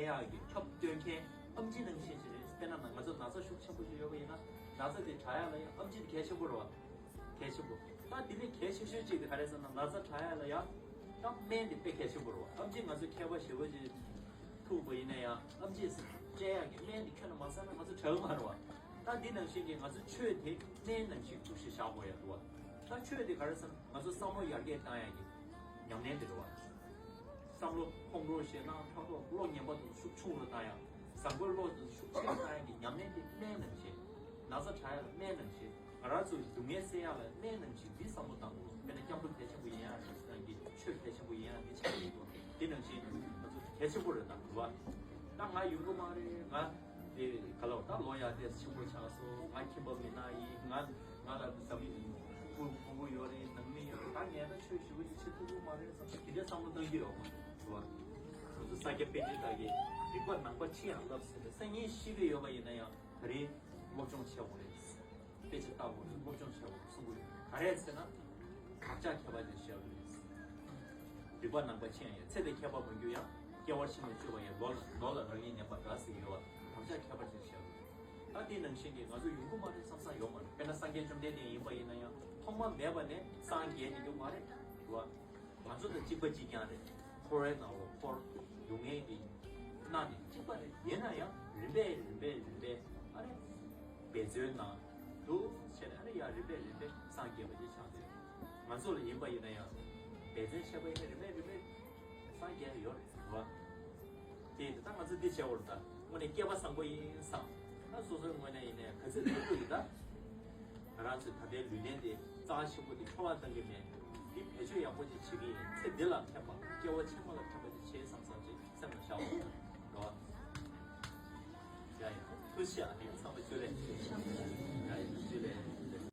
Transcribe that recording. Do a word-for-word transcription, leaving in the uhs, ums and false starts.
ཡག་གི་ཁྱབ་སྟོན་མཁན་ཨམ་ཆི་ནང་བཞིན་ཞིག་རེད། དཔེར་ན་ང་ཚོ་ན་ཚ་ཤུགས་ཆེན་པོ་ཞིག་ཡོད་པ་ཡིན་ན། ན་ཚ་དེ་དྲག་ཡག་ལ་ཡང་ཨམ་ཆི་དེ་གལ་ཆེན་པོ་རེད་བ། གལ་ཆེན་པོ། ད་དེ་ལས་གལ་ཆེ་ཤོས་གཅིག་དེ་ག་རེད་ཟེར་ན། ན་ཚ་དྲག་ཡག་ལ་ཡང་ད་སྨན་དེ་དཔེ་གལ་ཆེན་པོ་རེད་བ། ཨམ་ཆི་ང་ཚོ་མཁས་པ་ཞེ་པོ་ཅིག་ཐུག་པ་ཡིན་ན་ཡང་། ཨམ་ཆི་སྤྲད་ཡག་གི་སྨན་དེ་ཁྱོན་ནས་མ་ཟ་ན་ང་ཚོ་དྲག་གི་མ་རེད་བ། ད་དེ་ནང་བཞིན་གྱི་ང་ཚོ་ཆོས་དེ་སྨན་ནང་བཞིན་ཐུགས་ཞིག་བཞག་དགོས་ཡག་འདུག་བ། ད་ཆོས་དེ་ག་རེ་ཟེར་ན། ང་ཚོ་བསམ་བློ་ཡར་རྒྱས་བཏང་ཡག་གི་ཉམས་ལེན་དེ་རེད་བ། བསམ་བློ་ཁོང་ཁྲོ་ཞེད་སྣང་ཕྲག་དོག་བློ་ངན་པ་དེ་ཤུགས་ཆུང་རུ་བཏང་ཡག་བཟང་པོའི་བློ་དེ་ཤུགས་ཆེ་རུ་བཏང་ཡག་གི་ཉམས་ལེན་དེ་སྨན་ནང་བཞིན། ན་ཚ་དྲག་ཡག་ལ་སྨན་ནང་བཞིན། ང་རང་ཚོའི་སྡུག་བསྔལ་སེལ་ཡག་ལ་སྨན་ནང་བཞིན་འདི་བསམ་བློ་བཏང་དགོས། དཔེར་ན་སྐྱབས་འགྲོ་གལ་ཆེན་པོ་ཡིན་ཡག་རེད། ཆོས་གལ་ཆེན་པོ་ཡིན་ཡག་འདི་ཆགས་ཡོད་དོ། དེ་ནང་བཞིན་ང་ཚོ་གལ་ཆེན་པོ་རེད། ད་འགྲོ་བ། ད་ང་ཡོང་གི་མ་རེད། ང་དེ་ག་ལ་ད་ལོ་ཡག་དེ་ཆེན་པོ་ཆགས་སོང་། ང་ཁྱིམ་པ་མི་ན་ཡིན། ང་ང་ལ་བཟའ་མི་ཡིན། ཕྲུ་གུ་ཡོད་རེད། ནང་མི་ཡོད་རེད། ད་ངས་ད་ཆོས་ཞུ་གི་ཆེ་ཐུབ་ཀྱི་མ་རེད་བསམ། དེ་འདྲའི་བསམ་བློ་གཏོང་གི་ཡོད་མ་རེད། ང་ཚོ་ས་སྐྱ་པཎྜི་ཏ་གིས་རིག་པ་ནང་པ་ཅི་ཡང་བསླབ་ཟེར་ཏེ། སང་ཉིན་ཤི་གི་ཡོད་པ་ཡིན་ན་ཡང་། ད་རེས་སློབ་སྦྱོང་བྱེད་དགོས་རེད། དཔེ་ཆ་ལྟ་དགོས་རེད། སློབ་སྦྱོང་བྱེད་དགོས་རེད་གསུང་གི་ཡོད། ག་རེ་ཟེར་ན། བག་ཆགས་ཁྱད་པར་ཅན་བཤད་དགོས་རེད། རིག་པ་ནང་པ་ཅི་ཡང་ཡོད། ཚེ་འདི་ཁྱད་པར་མ་གྱུར་ཡང་། སྐྱེ་བ་ཕྱི་མ་བཅོས་པ་ཡིན། ནོར་ལ་ནོར་ལ་རང་ཉིད་ཉན་པ་འདྲ་ཟེར་གྱི་ཡོད་པ། བག་ཆགས་ཁྱད་པར་ཅན་བཤད་དགོས་རེད། ད་དེ་ནང་བཞིན་གྱི་ང་ཚོ་ཡོང་གི་མ་རེད་བསམ་བསམ་ཡོད་མ་རེད། དཔེར་ན་སངས་རྒྱས་བཅོམ་ལྡན་འདས་ཡིན་པ་ཡིན་ན་ཡང་ཐོག་མ་མེད་པ་ནས་སངས་རྒྱས་ནས་ཡོད་མ་རེད། རེད་བ། ང་ཚོ་དང་གཅིག་པ་གཅིག་རྐྱང་རེད། འཁོར་བའི་ནང་ལ་འཁོར། སྡུག་བསྔལ་གྱི་མནའ་ནས་གཅིག་པ་རེད། ཡིན་ན་ཡང་རིམ་པས་རིམ་པས་རིམ་པས་ཨ་རེ། འབད་བརྩོན་གནང་། འདུག་བྱས་ནས་ཨ་རེ་ཡ་རིམ་པས་རིམ་པས་སངས་རྒྱས་པ་ཅིག་ཆགས་ཏེ། ང་ཚོ་ལ་ཡིན་པ་ཡིན་ན་ཡང་། འབད་བརྩོན་བྱས་པ་ཡིན་ན་རིམ་པས་རིམ་པས་སངས་རྒྱས་ཡོད་རེད་བ། དེ་ཡིན་ད་ང་ཚོ་འདི་བྱས་པ་རེད། ད་དངོས་གནས་སྐྱེས་པ་བཟང་པོ་ཡིན་བསམ། ད་སོ་སོའི་ངོས་ནས་ཡིན་ནའི་ག་ཚོད་ཐུབ་ཐུབ་ཡིན་ད། ང་རང་ཚོའི་ད་ལྟའི་ལུས་རྟེན་དེ་རྩ་ཆེན་པོ་དེ་འཕྲོ་བརླག་གཏང་གི་མེད། དེ་བེད་སྤྱོད་ཡག་པོ་ཅིག་བྱེད་ཀྱི་ཡིན། ཚེ་འདི་ལ་ཕན་པ། སྐྱེ་བ་ཕྱི་མ་ལ་ཕན་པ་ཅིག་བྱེད་བསམ་བསམ་ཅིག་སེམས་ལ་བཞག་དགོས་རེད། ཡ་ཡ། ཐུགས་རྗེ་ཆེ། ཨ་ནི་ཚང་མ་ཁྱོད་རེད།